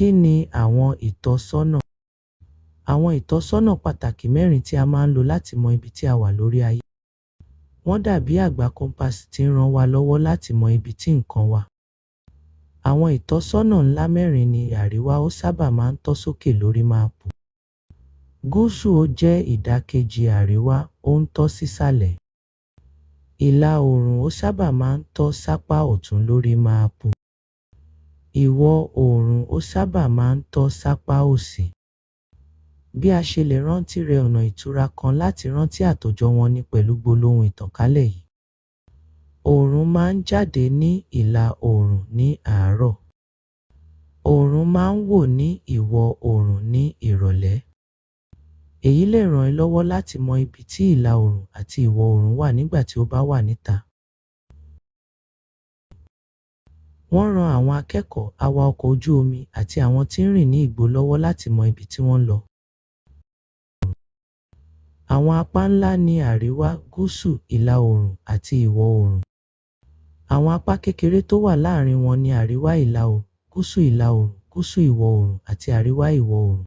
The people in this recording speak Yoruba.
Kí ni àwọn ìtọ́sọ́nà? Àwọn ìtọ́sọ́nà pàtàkì mẹ́rin tí a máa ń lò láti mọ ibi tí a wà lórí ayé. Wọ́n dàbí àgbá kọ́mpásì tí ń ràn wá lọ́wọ́ láti mọ ibi tí nǹkan wà. Àwọn ìtọ́sọ́nà ńlá mẹ́rin ni àríwá ó sábà máa ń tọ́ sókè lórí máàpù. Gúúsù ó jẹ́ ìdàkejì àríwá, ó ń tọ́ sísàlẹ̀. Ìlà oòrùn ó sábà máa ń tọ́ sápá ọ̀tún lórí máàpù. Ìwọ̀ oòrùn ó sábà máa ń tọ́ sápá òsì. Bí a ṣe lè rántí rẹ̀ Ọ̀nà ìtura kan láti rántí àtòjọ wọn ni pẹ̀lú gbólóhùn ìtànkálẹ̀ yìí: Òòrùn máa ń jáde ní ìlà oòrùn ní àárọ̀. Òòrùn máa ń wò ní ìwọ̀ oòrùn ní ìrọ̀lẹ́. Èyí lè ràn ẹ́ lọ́wọ́ láti mọ ibi tí ìlà oòrùn àti ìwọ̀ oòrùn wà nígbà tí o bá wà níta. Wọ́n ran àwọn akẹ́kọ̀ọ́, awa ọkọ̀ ojú omi, àti àwọn tí ń rìn ní igbó lọ́wọ́ láti mọ ibi tí wọ́n ń lọ. Àwọn apá ńlá ní àríwá, gúúsù, ìlà oòrùn àti ìwọ̀ oòrùn. Àwọn apá kékeré tó wà láàárín wọn ní àríwá ìlà oòrùn, gúúsù ìlà oòrùn, gúúsù ìwọ̀ oòrùn àti àríwá ìwọ̀ oòrùn.